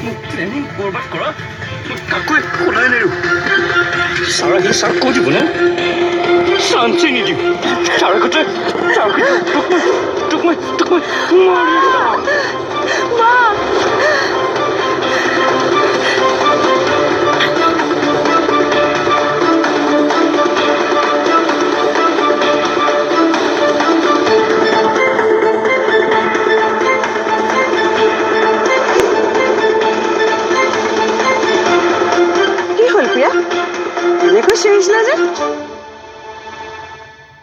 মোক প্লেনিং বৰবাদ কৰা মই কাকো একো নেৰো। ছাৰ আহিলে ছাৰক কৈ দিব ন, চান্সেই নিদিওঁ। ছাৰ আগতে তোক মই তোক মই মাৰি। এনেকৈ চিঞৰিছিলা যে?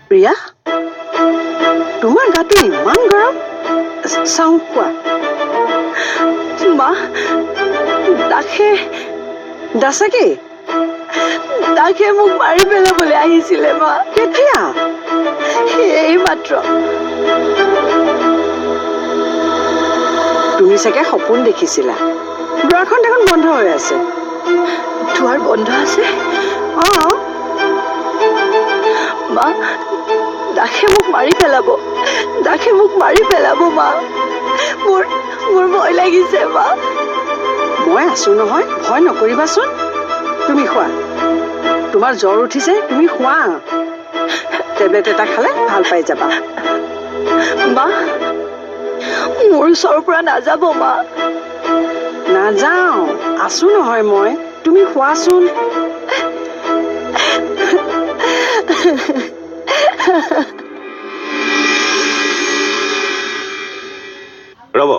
প্ৰিয়া, তোমাৰ গাটো ইমান গৰম, চাওঁ কোৱা। মা, দাসে দাসে কি? দাসে মোক মাৰি পেলাবলৈ আহিছিলে মা। কেতিয়া? এই মাত্ৰ। তুমি চাগে সপোন দেখিছিলা। দুৱাৰখন দেখোন বন্ধ হৈ আছে। দুৱাৰ বন্ধ আছে? অ মা, দাসে মোক মাৰি পেলাব, দাসে মোক মাৰি পেলাব মা। মোৰ মোৰ ভয় লাগিছে মা। মই আছো নহয়, ভয় নকৰিবাচোন। তুমি খোৱা, তোমাৰ জ্বৰ উঠিছে, তুমি খোৱা। টেবলেট এটা খালে ভাল পাই যাবা। মা, মোৰ ওচৰৰ পৰা নাযাব মা। নাযাওঁ, আছো নহয় মই, তুমি খোৱাচোন। ৰ'ব,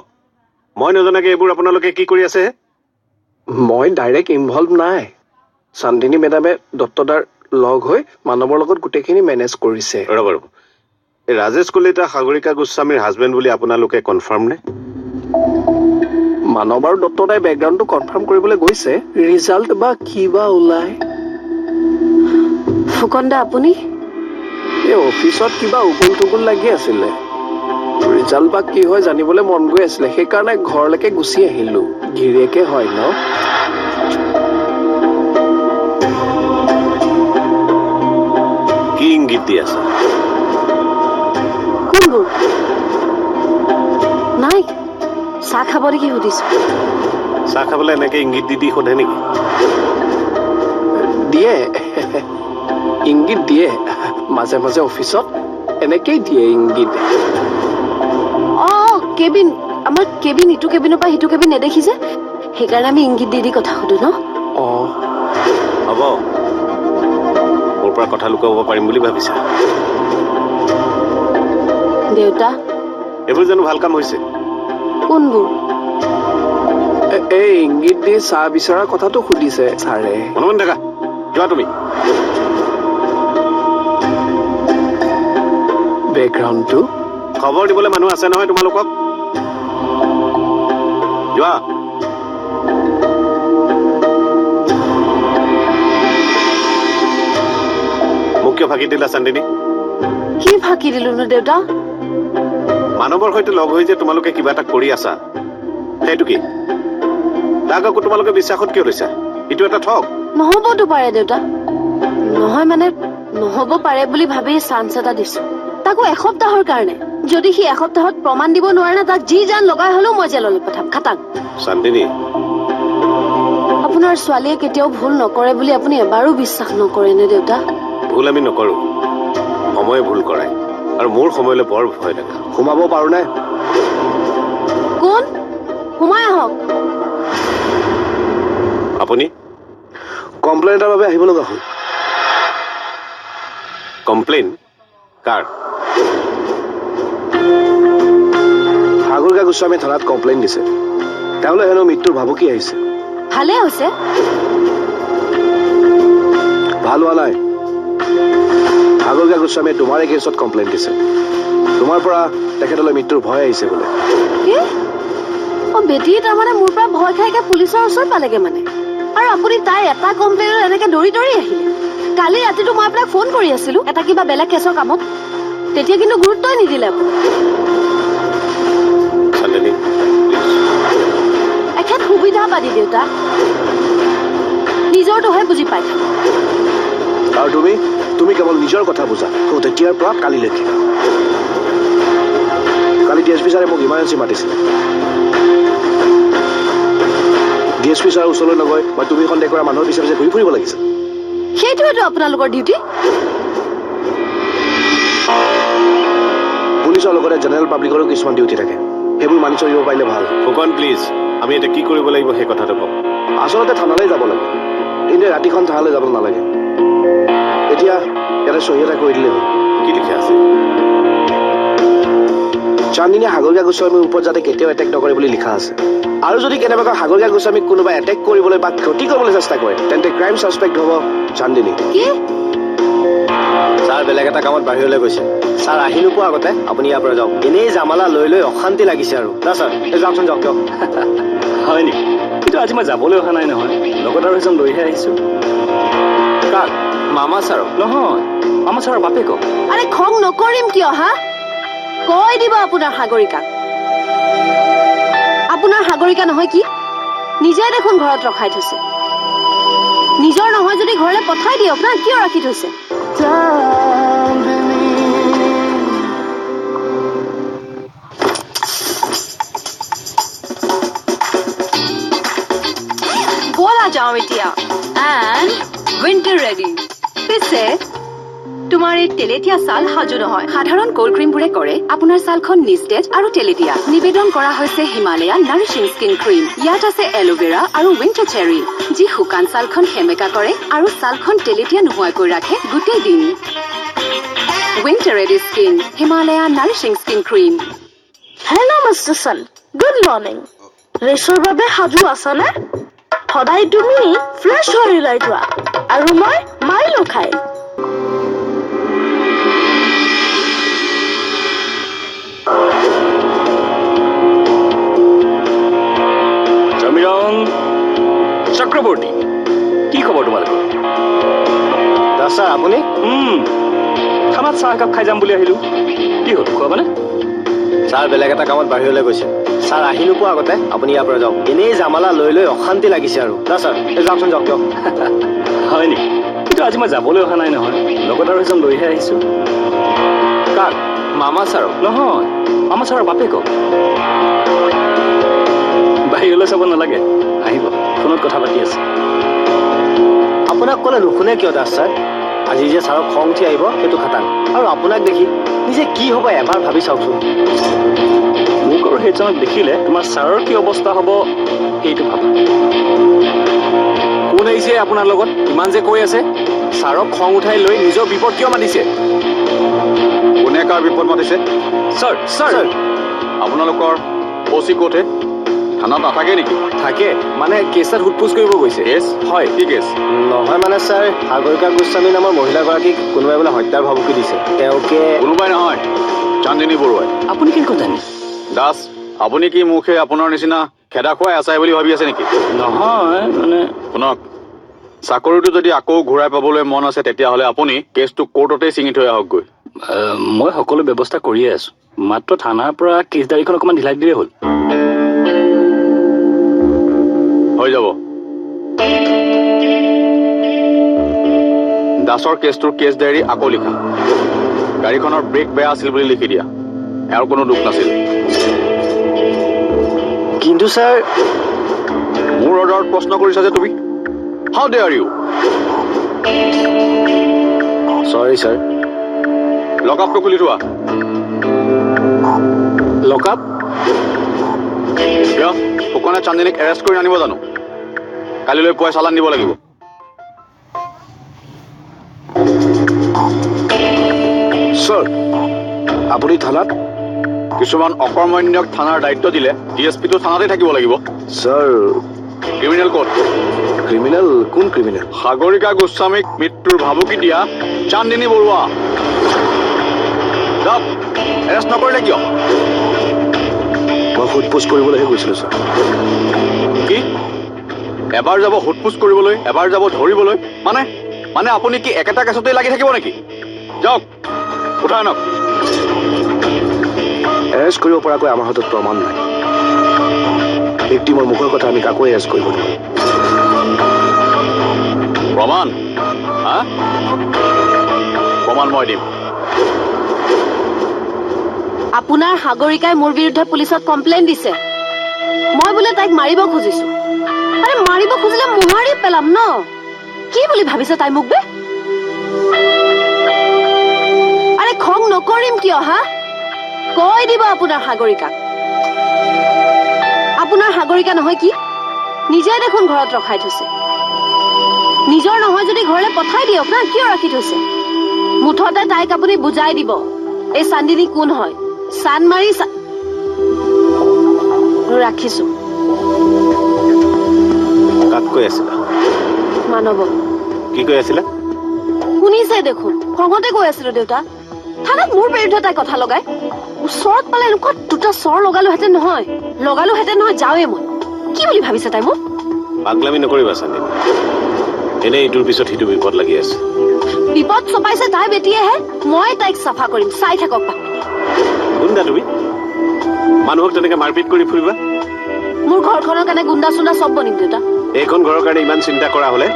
মই নজনাকে এইবোৰ আপোনালোকে কি কৰি আছে? মই ডাইৰেক্ট ইনভলভ নাই। চান্দিনী মেডামে দত্তদাৰ লগ হৈ মানৱৰ লগত গোটেইখিনি মেনেজ কৰিছে। ৰ'ব ৰ'ব, এই ৰাজেশ কলিতা সাগৰিকা গোস্বামীৰ হাজবেণ্ড বুলি আপোনালোকে কনফাৰ্ম নে? মানৱ আৰু দত্তদাই বেকগ্ৰাউণ্ডটো কনফাৰ্ম কৰিবলৈ গৈছে, ৰিজাল্ট বা কি বা ওলায়। ফুকন দা, আপুনি? এই অফিচত কিবা উগুল থুগুল লাগি আছিলে, ৰিজাল্ট বা কি হয় জানিবলৈ মন গৈ আছিলে, সেইকাৰণে ঘৰলৈকে গুচি আহিলো। গিৰিয়েকে হয় ন? কি ইংগিত দি আছা? কোনবোৰ? নাই, চাহ খাব নেকি সুধিছো। চাহ খাবলৈ এনেকে ইংগিত দি দি সোধে নেকি? দিয়ে, ইংগিত দিয়ে মাজে মাজে, অফিচত এনেকেই দিয়ে ইংগিত। অ কেবিন, আমাৰ কেবিন ইটো কেবিনৰ পৰা সিটো কেবিন নেদেখি যে, সেইকাৰণে আমি ইংগিত দি দি কথা সুধো ন। অ হ'ব, মোৰ পৰা কথা লুকুৱাব পাৰিম বুলি ভাবিছা? দেউতা, এইবোৰ জানো ভাল কাম হৈছে? কোনবোৰ? এই ইংগিত দি চাহ বিচৰা কথাটো সুধিছে ছাৰে। মনে মনে থাকা, যোৱা তুমি। বেকগ্ৰাউণ্ডটো খবৰ দিবলৈ মানুহ আছে নহয় তোমালোকক, যোৱা। মোক কিয় ফাঁকি দিলা চান্দিনী? কি ফাঁকি দিলো নো দেউতা? মানৱৰ সৈতে লগ হৈ যে তোমালোকে কিবা এটা কৰি আছা, সেইটো কি? তাক আকৌ তোমালোকে বিশ্বাসত কিয় লৈছা? এইটো এটা ঠগ। নহ'বতো পাৰে দেউতা। নহয় মানে নহ'ব পাৰে বুলি ভাবি চান্স এটা দিছো, তাকো এসপ্তাহৰ কাৰণে। যদি সি এসপ্তাহত প্ৰমাণ দিব নোৱাৰে না, তাক যি জান লগাই হলেও মই জেললৈ পঠাম, খাটাং। চান্দিনী, আপোনাৰ ছোৱালীয়ে কেতিয়াও ভুল নকৰে বুলি আপুনি এবাৰো বিশ্বাস নকৰে নে দেউতা? ভুল আমি নকৰো, সময়ে ভুল কৰাই, আৰু মোৰ সময়লৈ বৰ ভয় লাগে। সোমাব পাৰোনে? কোন? সোমাই আহক। আপুনি? কমপ্লেইন এটাৰ বাবে আহিব লগা হ'ল। কমপ্লেইন কাৰ? সাগৰিকা গোস্বামী থানাত কমপ্লেইন দিছে, তেওঁলৈ হেনো মৃত্যুৰ ভাবুকি আহিছে। ভালে হৈছে। ভাল হোৱা নাই। সাগৰিকা গোস্বামীয়ে তোমাৰ এগেইনষ্টত কমপ্লেইন দিছে, তোমাৰ পৰা তেখেতলৈ মৃত্যুৰ ভয় আহিছে বোলে। কি? অ বেটি তাৰমানে মোৰ পৰা ভয় খাই পুলিচৰ ওচৰত পালেগে মানে? আৰু আপুনি তাইৰ এটা কমপ্লেইনত এনেকে দৌৰি দৌৰি আহিলে। কালি ৰাতিটো মই আপোনাক ফোন কৰি আছিলো এটা কিবা বেলেগ কেছৰ কামত, তেতিয়া কিন্তু গুৰুত্বই নিদিলে আপুনি। এখেত সুবিধাবাদী দেউতা, নিজৰটোহে বুজি পাই থাকে। আৰু তুমি তুমি কেৱল নিজৰ কথা বুজা। তেতিয়াৰ পৰা কালিলৈকে। কালি ডি এছ পি ছাৰে মোক ইমাৰ্জেঞ্চি মাতিছিলে। এছ পি ছাৰৰ ওচৰলৈ নগৈ মই তুমি সন্দেহ কৰা মানুহৰ পিছে পিছে ঘূৰি ফুৰিব লাগিছে। সেইটোৱেতো আপোনালোকৰ ডিউটি। পুলিচৰ লগতে জেনেৰেল পাব্লিকৰো কিছুমান ডিউটি থাকে, সেইবোৰ মানি চলিব পাৰিলে ভাল। ফুকন প্লিজ, আমি এতিয়া কি কৰিব লাগিব সেই কথাটো কওক। আচলতে থানালৈ যাব লাগে, কিন্তু ৰাতিখন থানালৈ যাব নালাগে। এতিয়া ইয়াতে চহী এটা কৰি দিলেই হ'ল। কি লিখা আছে? চান্দিনীয়ে সাগৰিকা গোস্বামীৰ ওপৰত যাতে কেতিয়াও এটেক নকৰে বুলি লিখা আছে। আৰু যদি কেনেবাকৈ সাগৰিকা গোস্বামীক কোনোবাই এটেক কৰিবলৈ বা ক্ষতি কৰিবলৈ চেষ্টা কৰে, তেন্তে ক্ৰাইম ছাছপেক্ট হ'ব চান্দিনী। কি? ছাৰ বেলেগ এটা কামত বাহিৰলৈ গৈছে। ছাৰ আহি নোপোৱা আগতে আপুনি ইয়াৰ পৰা যাওক, এনেই জামালা লৈ লৈ অশান্তি লাগিছে আৰু। না ছাৰ, যাওকচোন, যাওক যাওক। হয় নেকি? কিন্তু আজি মই যাবলৈ অহা নাই নহয়, লগত আৰু এজন লৈহে আহিছোঁ। কাক? মামা ছাৰক? নহয়, মামা ছাৰৰ বাপেকক। আৰে খং নকৰিম কিয় হা? কৈ দিব আপোনাৰ সাগৰিকাক। আপোনাৰ সাগৰিকা নহয় কি, নিজে দেখোন ঘৰত ৰখাই থৈছে। নিজৰ নহয় যদি ঘৰলৈ পঠাই দিয়ক না, কিয় ৰাখি থৈছে? ব'লা যাওঁ এতিয়া। And winter ready. পিছে তোমাৰ এই তেলেতীয়া ছাল সাজু নহয়। সাধাৰণ কল্ড ক্ৰীমবোৰে কৰে আপোনাৰ ছালখন নিস্তেজ আৰু তেলেতীয়া। নিবেদন কৰা হৈছে হিমালয়া নাৰিছিং স্কিন ক্ৰীম। ইয়াত আছে এলোভেৰা আৰু উইণ্টাৰ চেৰী, যি শুকান ছালখন সেমেকা কৰে আৰু ছালখন তেলেতীয়া নোহোৱাকৈ ৰাখে গোটেই দিন। Winter ready skin, Himalaya nourishing skin cream. Hello mister Sun, good morning. ৰেচৰ বাবে সাজু আছানে? সদায় তুমি ফ্ৰেছ হৈ ওলাই যোৱা আৰু মই মাইলো খাই। সমীৰণ চক্ৰৱৰ্তী, কি খবৰ তোমালোকৰ? দাস ছাৰ, আপুনি? থানাত চাহ একাপ খাই যাম বুলি আহিলোঁ। কি হ'ল, খোৱাবানে? ছাৰ বেলেগ এটা কামত বাহিৰলৈ গৈছে। ছাৰ আহি নোপোৱা আগতে আপুনি ইয়াৰ পৰা যাওক, এনেই জামালা লৈ লৈ অশান্তি লাগিছে আৰু। না ছাৰ, যাওকচোন, যাওক যাওক। হয় নেকি? কিন্তু আজি মই যাবলৈ অহা নাই নহয়, লগত আৰু এজন লৈহে আহিছোঁ। কাক? মামা ছাৰক? নহয়, মামা ছাৰৰ বাপেকক। বাহিৰলৈ চাব নালাগে, আহিব, ফোনত কথা পাতি আছে। আপোনাক ক'লে নুশুনে কিয় দাস ছাৰ? আজি যে ছাৰক খং উঠি আহিব সেইটো খাটাং। আৰু আপোনাক দেখি নিজে কি হ'ব এবাৰ ভাবি চাওকচোন। মোক আৰু সেইজনক দেখিলে তোমাৰ ছাৰৰ কি অৱস্থা হ'ব সেইটো ভাবা। কোন আহিছে আপোনাৰ লগত ইমান যে কৈ আছে? ছাৰক খং উঠাই লৈ নিজৰ বিপদ কিয় মাতিছে? কোনে কাৰ বিপদ মাতিছে? ছাৰ, ছাৰ, আপোনালোকৰ অ' চি ক'তহে? থানাত নাথাকে নেকি? থাকে, মানে কেছত সোধ-পোছ কৰিব গৈছে। কেছ? হয়। কি কেছ? নহয় মানে ছাৰ, সাগৰিকা গোস্বামী নামৰ মহিলাগৰাকীক কোনোবাই বোলে হত্যাৰ ভাবুকি দিছে। তেওঁকে কোনোবাই নহয়, চান্দিনী বৰুৱাই। আপুনি কেনেকৈ জানে? দাস, আপুনি কি মোক সেই আপোনাৰ নিচিনা খেদা খুৱাই আছাই বুলি ভাবি আছে নেকি? নহয় মানে, শুনক, চাকৰিটো যদি আকৌ ঘূৰাই পাবলৈ মন আছে তেতিয়াহ'লে আপুনি কেছটো কোৰ্টতেই ছিঙি থৈ আহকগৈ। মই সকলো ব্যৱস্থা কৰিয়ে আছোঁ, মাত্ৰ থানাৰ পৰা কেছ ডায়েৰীখন অকণমান ঢিলাই দিলেই হ'ল। হৈ যাব। দাসৰ কেছটোৰ কেছ ডায়েৰী আকৌ লিখা। গাড়ীখনৰ ব্ৰেক বেয়া আছিল বুলি লিখি দিয়া, এওঁৰ কোনো দোষ নাছিল। কিন্তু ছাৰ, মোৰ অৰ্ডাৰত প্ৰশ্ন কৰিছা যে তুমি? How dare you? Sorry sir. লকআপটো খুলি থোৱা। লকআপ? কিয়? ফুকনে চান্দিনীক এৰেষ্ট কৰি আনিব জানো? কালিলৈ পুৱাই চালান দিব লাগিব। ছাৰ, আপুনি থানাত? কিছুমান অকৰ্মণ্যক থানাৰ দায়িত্ব দিলে ডি এছ পিটো থানাতে থাকিব লাগিব। ছাৰ, ক্ৰিমিনেল ক'ত? ক্ৰিমিনেল? কোন ক্ৰিমিনেল? সাগৰিকা গোস্বামীক মৃত্যুৰ ভাবুকি দিয়া চান্দিনী বৰুৱা। যাওক, এৰেষ্ট নকৰিলে কিয়? মই সোধ পোছ কৰিবলৈহে গৈছিলোঁ ছাৰ। কি? এবাৰ যাব সোধ পোছ কৰিবলৈ, এবাৰ যাব ধৰিবলৈ, মানে মানে আপুনি কি একেটা কেছতেই লাগি থাকিব নেকি? যাওক, উঠাই আনক। এৰেষ্ট কৰিব পৰাকৈ আমাৰ হাতত প্ৰমাণ নাই। ভিক্টিমৰ মুখৰ কথা আমি কাকো এৰেষ্ট কৰিব নোৱাৰোঁ। প্ৰমাণ? হা, প্ৰমাণ মই দিম। আপোনাৰ সাগৰিকাই মোৰ বিৰুদ্ধে পুলিচত কমপ্লেইন দিছে। মই বোলে তাইক মাৰিব খুজিছো। আৰে পেলাম ন। কি বুলি ভাবিছে তাই মোক বে? আৰে খং নকৰিম কিয় হা? কৈ দিব আপোনাৰ সাগৰিকাক। আপোনাৰ সাগৰিকা নহয় কি? নিজে দেখোন ঘৰত ৰখাই থৈছে। নিজৰ নহয় যদি ঘৰলৈ পঠাই দিয়ক না, কিয় ৰাখি থৈছে? মুঠতে তাইক আপুনি বুজাই দিব এই চান্দিনী কোন হয়। চান মাৰি ৰাখিছো। কাক কৈ আছিলা? মানৱক। কি কৈ আছিলা? শুনিছে দেখোন, খঙতে কৈ আছিলো দেউতা। থানাত মোৰ বিৰুদ্ধে তাই কথা লগাই। ওচৰত পালে এনেকুৱা দুটা চৰ লগালোহেঁতেন নহয়, লগালোহেঁতেন নহয়। যাওঁৱে মই। কি বুলি ভাবিছে তাই মোক? পাগলামি নকৰিবা চান্দিনী, এনেই ইটোৰ পিছত সিটো বিপদ লাগি আছে। বিপদ চপাইছে তাই বেটিয়েহে, মই তাইক চাফা কৰিম, চাই থাকক। গুণ্ডা তুমি? মানুহক তেনেকে মাৰপিট কৰি ফুৰিবা? মোৰ ঘৰখনৰ কাৰণে গুণ্ডা চুণ্ডা চব বনিম দেউতা। এইখন ঘৰৰ কাৰণে ইমান চিন্তা কৰা হলে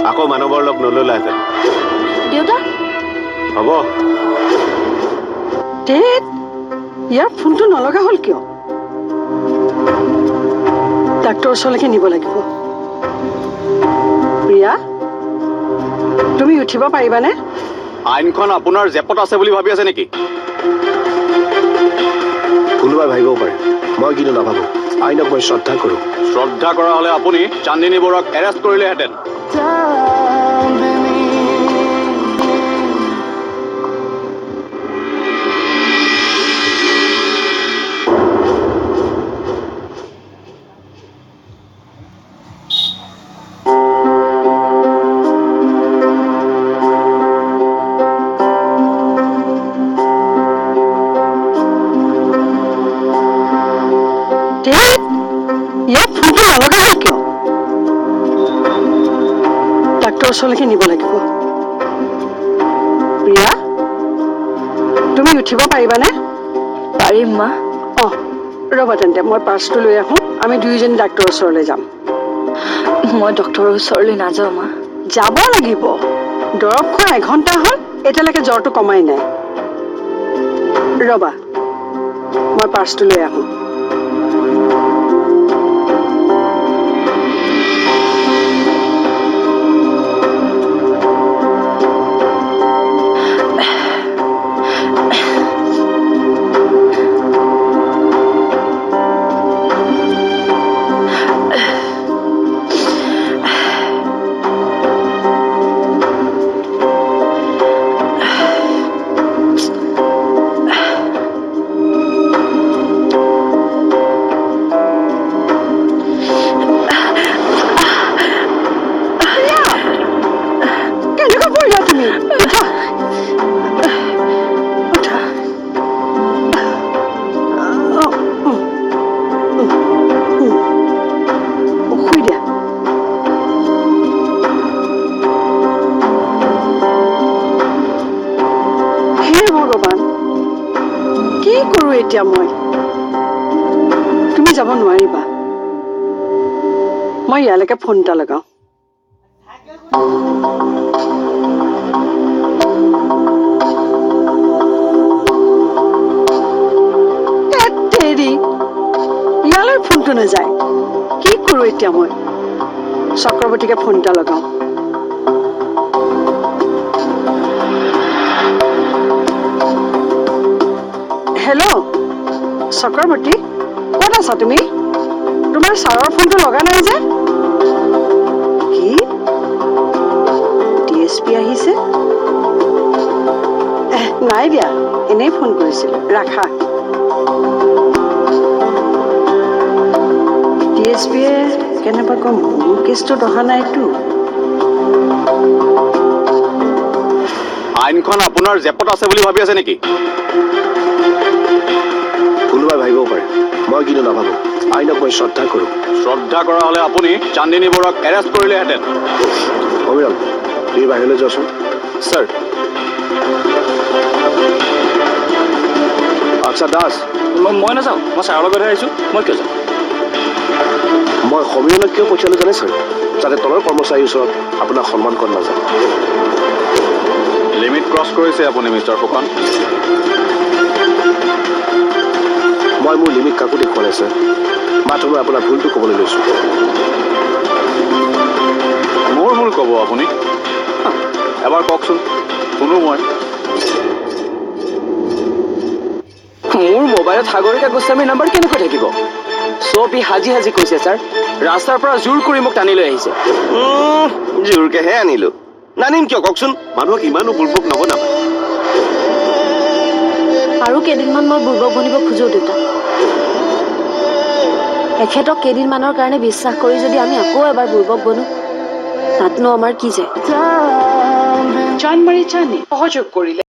আকৌ মানৱৰ লগ নললাহেঁতেন। দেউতা হ'ব। ইয়াৰ ফোনটো নলগা হ'ল কিয়? ডাক্তৰৰ ওচৰলৈকে নিব লাগিব। প্ৰিয়া, তুমি উঠিব পাৰিবানে? আইনখন আপোনাৰ জেপত আছে বুলি ভাবি আছে নেকি? কোনোবাই ভাবিব পাৰে, মই কিন্তু নাভাবো। আইনক মই শ্ৰদ্ধা কৰোঁ। শ্ৰদ্ধা কৰা হলে আপুনি চান্দিনী বৰাক এৰেষ্ট কৰিলেহেঁতেন। ওচৰলৈকে নিব লাগিব। প্ৰিয়া, তুমি উঠিব পাৰিবানে? পাৰিম মা। অঁ, ৰ'বা তেন্তে, মই পাৰ্চটো লৈ আহোঁ। আমি দুয়োজনী ডাক্তৰৰ ওচৰলৈ যাম। মই ডক্তৰৰ ওচৰলৈ নাযাওঁ মা। যাব লাগিব। দৰৱ খোৱা এঘণ্টা হ'ল, এতিয়ালৈকে জ্বৰটো কমাই নাই। ৰ'বা, মই পাৰ্চটো লৈ আহোঁ। এতিয়া মই তুমি যাব নোৱাৰিবা। মই ইয়ালৈকে ফোন এটা লগাওঁ। ইয়ালৈ ফোনটো নাযায়, কি কৰোঁ এতিয়া মই? চক্ৰৱৰ্তীকে ফোন এটা লগাওঁ। হেল্ল' চক্ৰৱৰ্তী, ক'ত আছা তুমি? তোমাৰ ছাৰৰ ফোনটো লগা নাই যে? কি ডি এছ পি আহিছে? নাই দিয়া, এনেই ফোন কৰিছিলোঁ। ৰাখা। ডি এছ পিয়ে কেনেবাকৈ মোৰ কেছটোত অহা নাইতো। আইনখন আপোনাৰ জেপত আছে বুলি ভাবি আছে নেকি? কোনোবাই ভাবিব পাৰে, মই কিন্তু নাভাবো। আইনক মই শ্ৰদ্ধা কৰোঁ। শ্ৰদ্ধা কৰা হলে আপুনি চান্দিনী বৰাক এৰেষ্ট কৰিলেহেঁতেন। অবিৰাম, তুমি বাহিৰলৈ যোৱাচোন। ছাৰ। আচ্ছা দাস, মই নাযাওঁ, মই ছাৰৰ লগতহে আহিছোঁ। মই কিয় যাওঁ? মই সমীৰণক কিয় পঠিয়ালোঁ জানে ছাৰ? যাতে তলৰ কৰ্মচাৰীৰ ওচৰত আপোনাক সন্মান কৰা নাযায়। লিমিট ক্ৰছ কৰিছে আপুনি মিষ্টাৰ ফুকন। মই মোৰ লিমিট কাকো দেখুওৱা নাই ছাৰ, মাত্ৰ মই আপোনাৰ ভুলটো ক'বলৈ লৈছোঁ। ক'ব আপুনি? এবাৰ কওকচোন, শুনো মই। মোৰ মোবাইলত সাগৰিকা গোস্বামীৰ নাম্বাৰ কেনেকৈ থাকিব? চব ই সাজি সাজি কৈছে ছাৰ। ৰাস্তাৰ পৰা জোৰ কৰি মোক টানি লৈ আহিছে। জোৰকেহে আনিলো, নানিম কিয় কওকচোন? মানুহক ইমানো বুৰ্বক নবনাবা। আৰু কেইদিনমান মই বুৰ্বক বনিব খোজো দেউতা। এখেতক কেইদিনমানৰ কাৰণে বিশ্বাস কৰি যদি আমি আকৌ এবাৰ বুৰ্বক বনো, তাতনো আমাৰ কি যায়? চানমাৰি চানি সহযোগ কৰিলে।